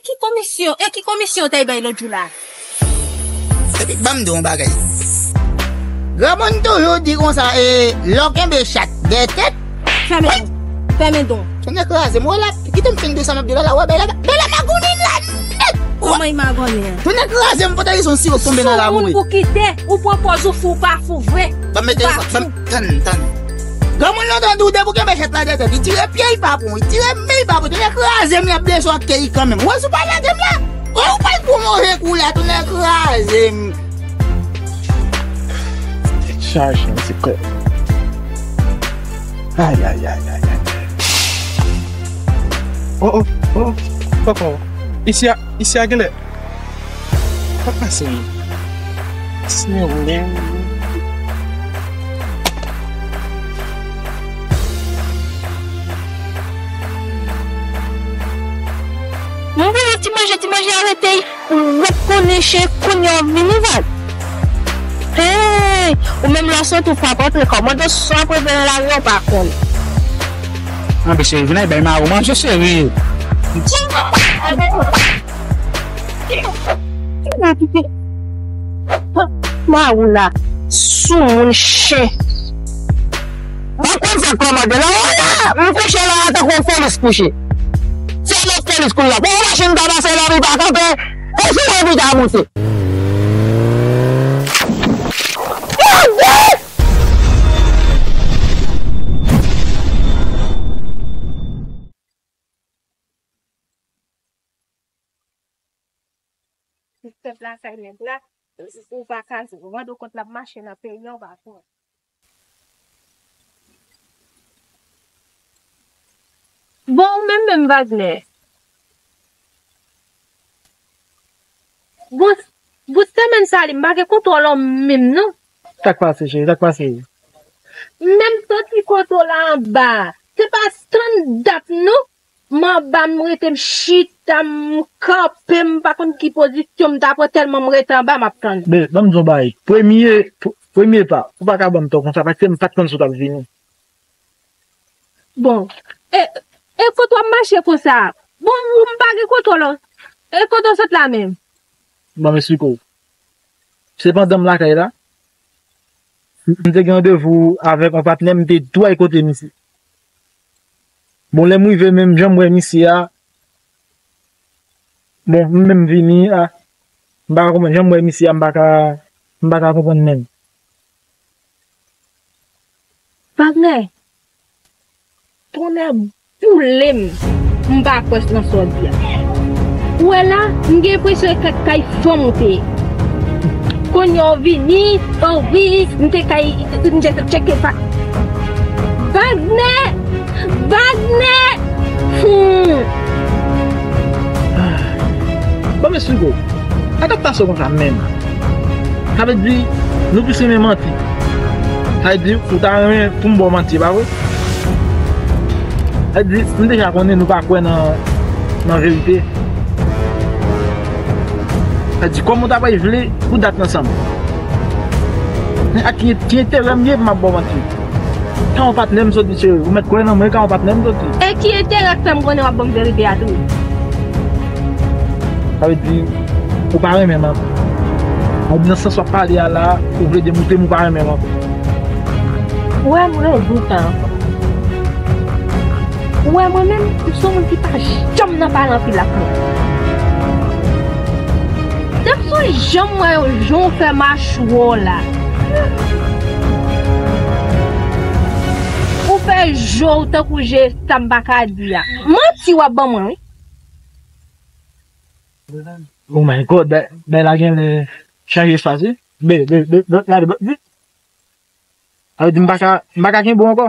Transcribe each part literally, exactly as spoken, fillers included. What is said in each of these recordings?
Ki komisyon, e ki komisyon w t al bay lòt jou la? Epi, ban m di w yon bagay. Granmoun toujou di konsa, e, lè w kenbe chat dèyè tèt. Fèmen don. Fèmen don. Tounen kraze m, wè la, kite m fin di sa m ap di w la, la, wè, bèl la, bèl la magonnen la nèt. Kòman li magonnen an? Tounen kraze m, pote li son siwo k tonbe nan laboure. Sou moun pou kite, ou pran pòz ou fou, ou pa fou vre. Ban m mete, ban m, tann, tann. Granmoun lan tande w depi w kenbe chat la dèyè tèt, li tire pye, li pa pran, li tire men, li pa pran, tounen kraze m, li ap blese w ak kè li kanmenm. Wè, si w pa lage m la, wè, ou pral pran move kou la, tounen kraze m. Chaje, se prè. Ay, ay, ay, ay, ay. Oh, oh, oh, oh, oh. Isi a, isi a genlè. Sa k pase menm? Senyè, mwen voye ti manje, ti manje a rete. Ou wè konnen chen kounye a w vini, Val. Hey! Ou menm lè w sot ou frape antre kòmandan sou ap rete nan lari an pa konn. Anbe cheri, vin ay bay Maro manje, cheri. Maro la, soumoun chen. Ou konn sa kòmandan la, wè la, m kouche la, tankou yon fèlis kouche. Se yon fèlis kounye a. Bon, machin pa pase la, li pa kanpe. E si mwen pou ta moute? Pèp la kay nèg la, ou pa ka rann ou kont l ap mache nan peyi a, ou pa konn. Bon, ou menm menm, Wagner. Bon, bout semèn sa li, m pa gen kontwòl an menm non. Sa k pase, cheri? Sa k pase? Menm soti kote w la anba, se pa tann dat non. M anba, m rete, m chita, m kanpe, m pa konn ki pozisyon m ta pran tèlman m rete anba, m ap tann. Men, ban m di w yon bagay. Premye, pr-, premye pa, ou pa ka ban m tò konsa, paske m pa t konn si w t ap vini. Bon, e, e kote w ap mache konsa? Bon, ou m pa gen kontwòl an. E kote w sot la menm? Ban m esplike w. Se pandan m lakay la, m te gen randevou avèk yon patnè m, m te tou al kote misye. Bon, lè m rive menm, jan m wè misye a, bon, m menm vini a, m pa ka konprann. Jan m wè misye a, m pa ka, m pa ka konprann menm. Wagner, tonnè boule m, m pa kwè nan sa w di a. Ou wè la, m gen enpresyon e kay fanm ou te ye. Kounye a w vini, o wi, m te kay, m te tcheke pa. Wagner! Wagner! Hmm. Bon, mesye Hugo, sa k ap pase w konsa menm? Sa vle di, nou plis renmen manti. Sa vle di, ou ta renmen pou m ba w manti, e pa vre? Sa vle di, m deja konnen nou pa kwè nan, nan verite. Sa vle di, kòman w ta pral vle pou dat ansanm? Men ak ki, ki enterè m ye pou m ap ba w manti? Sa yon patnè m sot di, cheri, ou mèt kwè nan mwen, ka yon patnè m sot di. E ki enterè k fè m konnen w ap ban m verite a tou? Sa vle di, ou pa renmen m ankò. Sa vle di, nan sans w ap pale a la, ou vle demoute m, ou pa renmen m ankò. Ou wè, m rezoud sa ankò. Ou wè, mwen menm, m se yon moun ki pa janm nan pale anpil ak moun. Depi sou jan m wè yo, jan w fè machwè w la. Ou fè je w tankou je sa m pa ka di a. Manti w ap ban mwen, wi. Oh my God, bè, bè la genlè chanje espas, wi. Bè, bè, bè, bè, gade, bè, wi. Sa vle di m pa ka, m pa ka kenbe w ankò?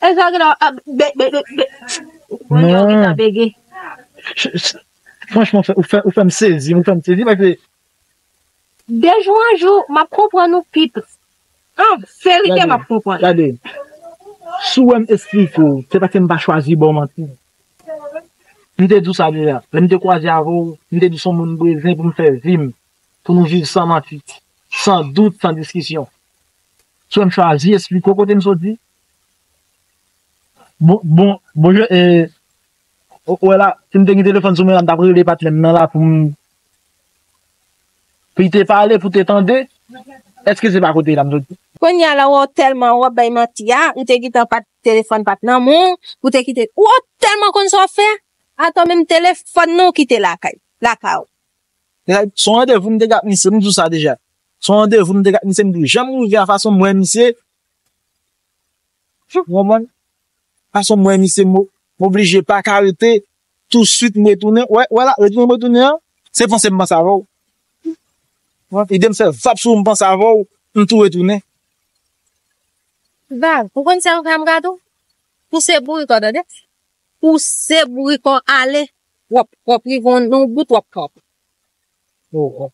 E sa gen la, a, be, be, be, be. Kounye a w gentan bege. Ch-, ch-, franchman, ou fè, ou fè, ou fè m sezi, ou fè m sezi, paske de jou an jou, m ap konprann ou pi plis. An verite, m ap konprann. Gade, si w wè m esplike w, se paske m pa chwazi ba w manti. M te di w sa deja. Lè m te kwaze avè w, m te di w se yon moun m bezwen pou m fè vi m, pou nou viv san manti, san dout, san diskisyon. Si w wè m chwazi esplike w kote m soti. Bon, bon, bon, je, e, Ou, ou wè la, si m te gen telefòn sou mwen la, m t ap rele patnè m nan la pou m, pou l te pale, pou l te tande. Èske se pa kote la m soti? Kounye a la, wè w tèlman w ap bay manti a, ou te gentan pa t, telefòn pa t nan men w, ou te kite, wè w tèlman konn sa w ap fè a, atò menm telefòn nan w kite lakay, lakay ou. Se yon randevou m te gen ak misye, m di w sa deja. Se yon randevou m te gen ak misye, m di w, jan m rive a, fason m wè misye, ou konprann? Fason m wè misye, m, m oblije pa ka rete, touswit m retounen. Wè, wè la, retounen m retounen an, se panse m panse avè w. Ou konprann? Ide m fè vap sou ou, m panse avè w, m tou retounen. Vav, ou konn sa yo fè m gade w? Pouse bourik ou, tande? Pouse bourik ou ale. W ap, w ap rive yon, yon bout, w ap kanpe. Oh, oh.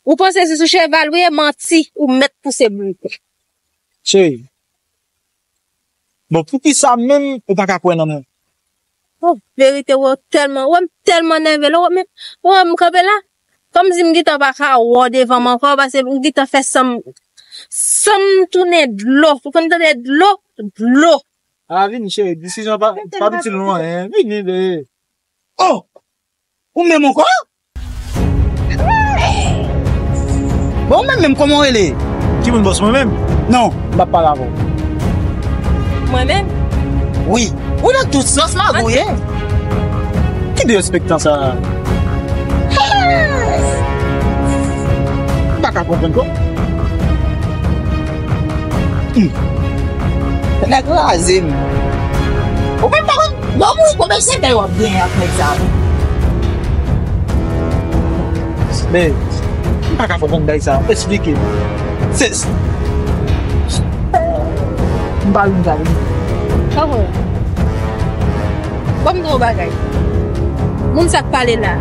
Ou panse se sou cheval ou ye? Manti, ou mèt pouse bourik ou. Cheri. Bon, poukisa menm ou pa ka kwè nan mwen? Oh, verite, wè w tèlman, wè m tèlman nève la, wè m, wè m kanpe la. Kòmsi m gentan pa ka wè w devan m ankò, paske m gentan fè san m, san m tounen dlo. Ou konn tande dlo? Dlo. A, vini, cheri, desizyon pa, pa itil nou anyen. Vini, bebe. Oh! Ou menm ankò? Bon, ou menm menm, kòman w rele? Ki moun, bòs, mwen menm? Non, m p ap pale avè w. Mwen menm? Wi. Ou nan tout sans, magouye. Ki derespektan sa a? M pa ka konprann, non. Hmm. Nèg raze m. Ou menm pa konn, lè w mouri, konbyen sentèy w ap genyen ak nèg sa a? Men, m pa ka konprann bagay sa a. Eksplike m. Se, m pa vin gade. Kòman? Ban m di w yon bagay. Moun sa k pale la,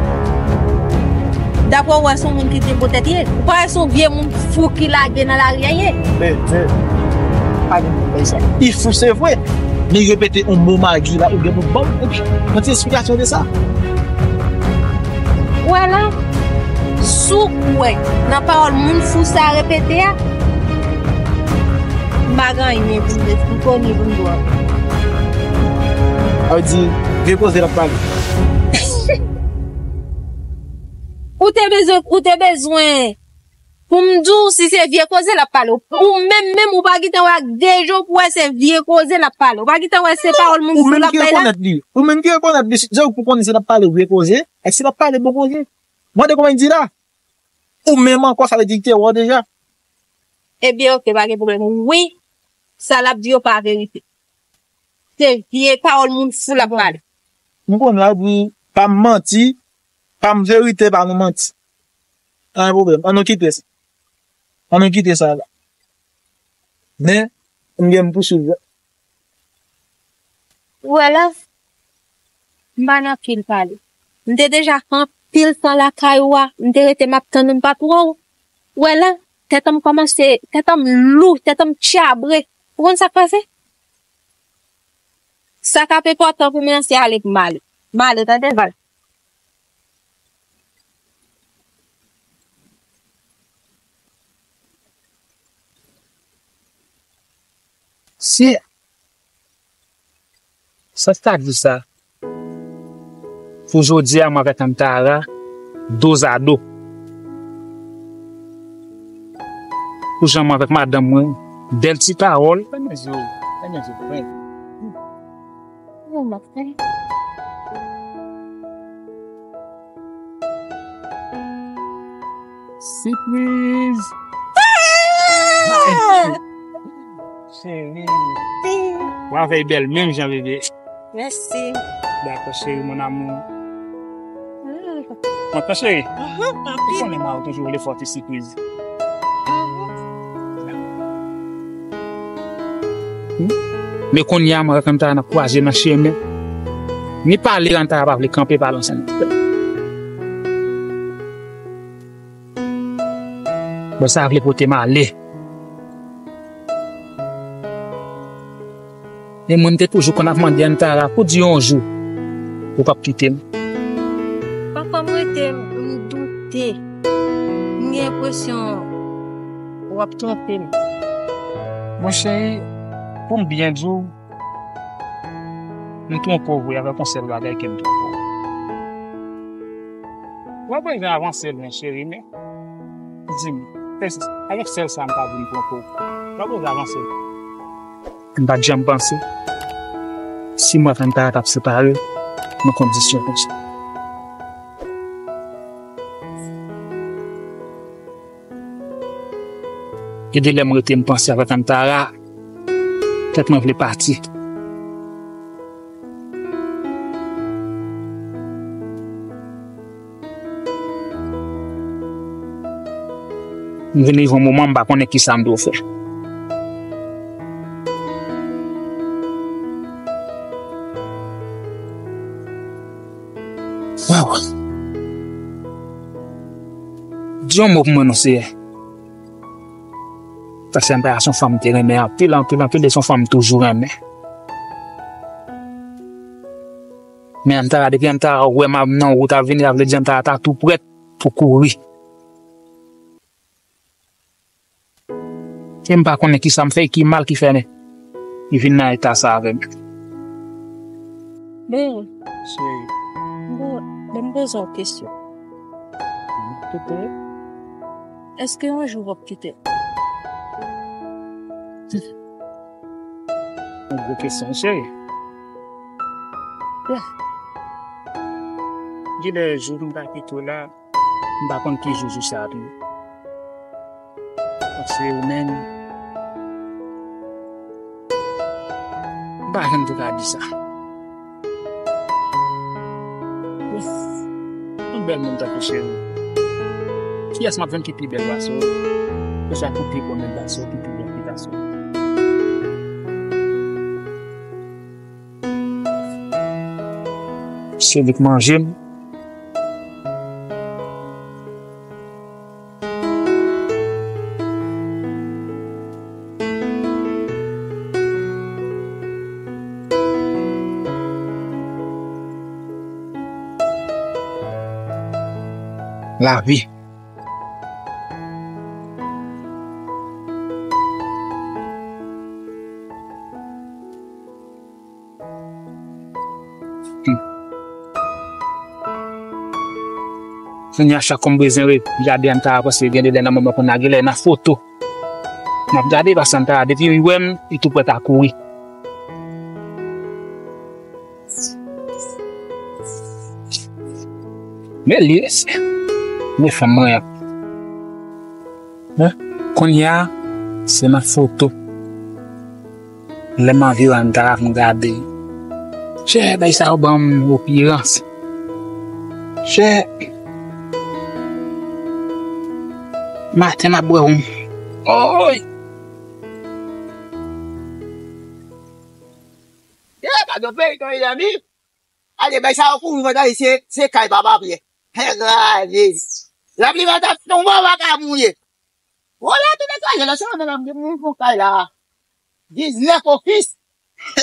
daprè w, wè se yon moun ki te gwo tèt ye? Ou pa wè se yon vye moun fou ki lage nan lari a ye? Men, men, pa gen moun sa. Li fou, se vre. Men repete yon mo magi la, ou gen pou ban m yon ti esplikasyon de sa. Wè la, si w kwè nan pawòl moun fou sa repete a, m pa gen anyen pou m di, m konnen pou m di w. Sa vle di, vye koze l ap pale. Ou te bezwen, ou te bezwen pou m di w si se vye koze l ap pale. Ou menm menm, ou pa gentan wè ak de je w pou wè se vye koze l ap pale. Ou pa gentan wè se pawòl moun fou l ap bay la. Ou menm ki rekonèt li. Ou menm ki rekonèt li, se ou pou konnen si l ap pale vye koze, èske l ap pale bon koze. Mande kòman l di la. Ou menm ankò, sa vle di li te wè w deja. Ebyen, oke, pa gen pwoblèm. Wi, sa l ap di yo pa verite. Se vye pawòl moun fou l ap pale. M konnen w ap di pa m manti, pa m verite, pa nou manti. Pa gen pwoblèm. Ann nou kite sa. Ann nou kite sa la. Men, m gen m pouswiv. Ou wè la, m pa nan pil pale. M te deja fè anpil tan lakay ou a, m te rete m ap tann ou, m pa t wè w. Ou wè la, tèt an m kòmanse, tèt an m lou, tèt an m tchabre. Ou konn sa k pase? Sa k ap enpòtan pou mwen an, se ale pou m ale. M ale, tande, Val. Si, sa ta di sa, pou jodi a, mwen avèk Antara, dozado. Pou jan mwen avèk madanm mwen, bèl ti pawòl. Fèmen zye w, fèmen zye w, fèmen. Bon maten. Sipriz! Ah! Cheri. Wi. W avèk bèl menm jan, bebe. Mèsi. Dakò, cheri, mon amour. Mm. Kontan, cheri? Mhm, anpil. Ou konnen mari w toujou vle fè w ti sipriz. Men kounye a, mwen avèk Antara n ap kwaze nan chemen. Ni pale, Antara pa vle kanpe pale ansanm. Bon, sa vle pote m ale. E mwen, m te toujou konn ap mande Antara pou di yon jou ou p ap kite m. Papa, m rete, m doute. M gen enpresyon w ap twonpe m. Mon cheri, pou m byen di w, m twonpe w vre avèk yon sèl bagay ke m twonpe w. W ap bezwen avanse lwen, cheri, men di m, èske avèk sèl sa m ka vin pran pou ou? W ap bezwen avanse lwen. M pa t janm panse si mwen avèk Antara t ap separe nan kondisyon konsa. Gen de lè m rete m panse avèk Antara, tèt mwen vle pati. M vin rive yon moman m pa konnen kisa m dwe fè. Waw. Di yon mo pou mwen non, Seyè. Paske Antara se yon fanm m te renmen anpil, anpil, anpil, e se yon fanm m toujou renmen. Men Antara, depi Antara wè m ap nan wout ap vini, sa vle di Antara ta tou prèt pou kouri. E m pa konnen kisa m fè, ki mal ki fè li vin nan eta sa avè m. Bro, cheri, m po-, men m poze w kesyon. Kite. Èske yon jou w ap kite m? Yon gwo kesyon, cheri. Gen de jou m ka kite w la, m pa konn ki jou jou sa ap ye. Paske ou menm, m pa janm te ka di sa. Yon bèl moun tankou cheri. Kiyès m ap jwenn ki pi bèl pase w? Oswa ki pi bon moun pase w, ki pi bon fi pase w? Se li k manje m. Lavi. Hmm. Kounye a, chak fwa m bezwen re-, gade Antara, paske gen de lè nan moman konn a gen lè nan foto. M ap gade, paske Antara, depi li wè m, li tou prèt a kouri. Men li, men fanm mwen an. Hein? Kounye a, se nan foto. Lè m anvi wè Antara, m gade. Chè, bay sa yo ban m opirans. Chè, maten m ap bwè yon. Oy! Ye, pa gen peyi, ton mezanmi. Ale, bay sa yo kouri, vant ale, se, se kay papa Pyè. Engra ale. Lapli va t ap tonbe, w pa ka mouye. Wola, tout nèg kraze, lè se nan men m gen moun fon kay la. Diznèf ofis.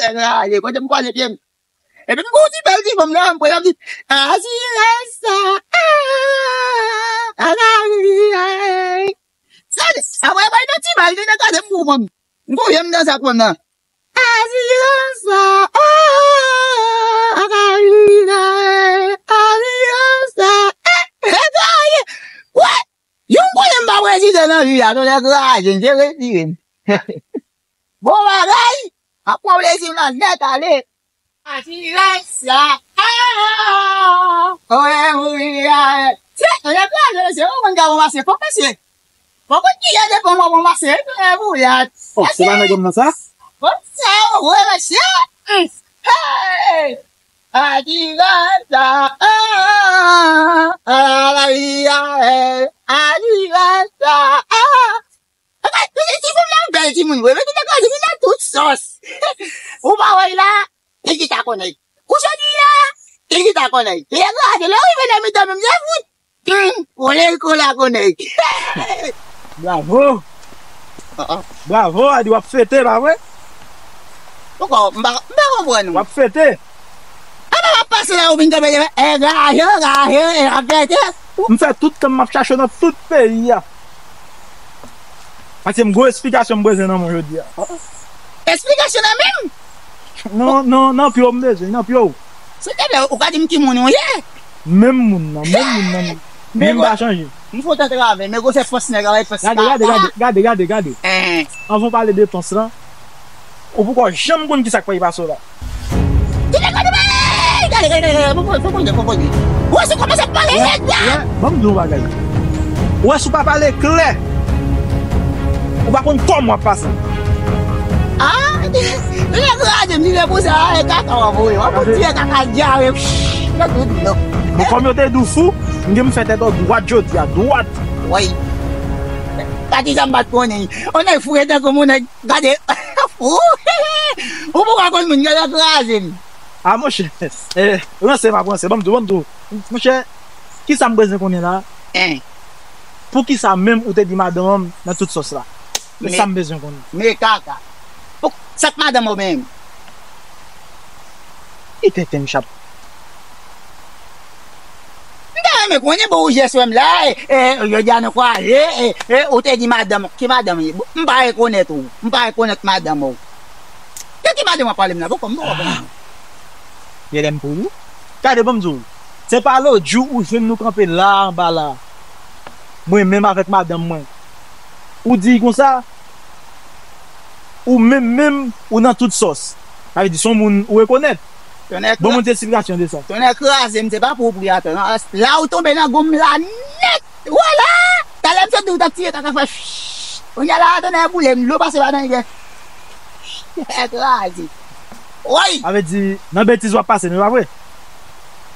Engra ale, kote m kwaze pye m. Epi m gon ti bèl ti fanm nan, m kwè l ap di, Azirèsa, ah, Azirèsa. Sa, apre bay nan ti bal, li nan kraze m pou fanm. M konfye m nan sa k fanm nan. Azirèsa, oh, Azirèsa, Azirèsa, eh, eh, eh, wè, yon konnen m pa prezidan nan vi a, tonnè kraje, m te retire m. Bon bagay, ap pran plezi m nan nèt ale. Azirèsa, ah, oh, eh, wi, ah, eh. Se, tonnè kraje, se ou konn ka ranmase, fò mesye. Fò konn ki jan de fanm w ap ranmase, e voyaj. Oh, se pa nèg nan sa? Bon, sa yo vre, mesye. Hey! Adidas, ah, ah, la, la, la, eh, Adidas, ah. Anben, ti, ti moun nan bèl ti moun vre, men ki te kraze vin nan tout sòs. Ou pa wè l la? Li ki ta konnen. Kou jodi a, li ki ta konnen. Li engra, se lè w rive nan mitan menm, se fout. Hmm, kole, kole a konnen. Bravo! Ah, ah. Bravo, Adi, w ap fete, pa vre? Poukò, m pa, m pa konprann ou. W ap fete? Anben, w ap pase la, ou vin tonbe, engra, engra, engra, fete. M fè tout tan m ap chache w nan tout peyi a. Paske m gon esplikasyon m bezwen nan men w jodi a. Esplikasyon nan men m? Non, non, nan pye w m bezwen, nan pye w. Silteplè, ou ka di m ki moun ou ye? Menm moun nan, menm moun nan. Men m pa chanje. M fout antravè, men gwosè fòs nèg la, fòs. Gade, gade, gade, gade, gade, gade. Anvan w pale de pans lan, ou poko janm konn ki sa k pral pase w la. Gade, gade, gade, gade, gade, gade, gade, gade, gade, gade. Ou wè si w kòmanse ap pale nèg la. Wè, ban m di w yon bagay. Ou wè si w pa pale klè, ou pa konn kòman w ap pase. Ah, li kraze m, li le pou sa, e kaka w ap voye. W ap voye kaka dyare. Nan tout non. Bon, kòm yo te di w fou, m gen m fè tèt ou dwat jodi a, dwat. Woy. Gade sa m pa t konnen. On nèg fou, e tankou moun nèg, gade. Fou. Ou poko konn moun, gade kraze m. Ah, monchè. Eh, ranse m ap ranse, ban m di w, ban m di w. Monchè, kisa m bezwen konnen la? Hein. Poukisa menm ou te di madanm an nan tout sòs la? Se sa m bezwen konnen. Men kaka. Pou, sa k madanm ou menm? Ki tenten m chap. M ta renmen konnen, bon, ou jès wè m la, e, e, jodi a nou kwaze, e, e, ou te di madanm, ki madanm ye? M pa rekonèt ou, m pa rekonèt madanm ou. De ki madanm w ap pale m la? Poko, m poko konn. Pyè lè m pou ou. Gade, ban m di w, se pa lòt jou ou jwenn nou kanpe la anba la, mwen menm avèk madanm mwen. Ou di konsa, ou menm menm, ou nan tout sòs. Sa vle di, se yon moun ou rekonèt. Bon, moun te esplikasyon de sa. Tonnè kraze m, se pa pou ou pri atò. La ou tonbe nan gonm la nèt. Wala! Talè m sot di ou t ap tire kaka fè ch. Kounye a la, tonnè boule m, dlo pase pa nan je. Kraze. Woy! Sa vle di, nan betiz w ap pase, nou pa vre?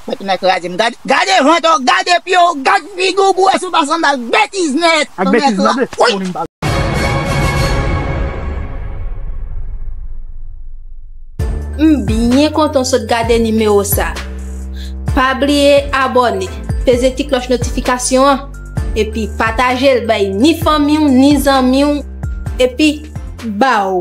Mwen tonnè kraze m. Gade, gade vant ou, gade pye w, gade figi w, pou wè si w pa sanble ak betiz nèt. Ak betiz nèt. Woy! M byen kontan w sot gade nimewo sa. Pa bliye abòne, peze ti klòch notifikasyon an, epi pataje l bay ni fanmi w, ni zanmi w, epi baw!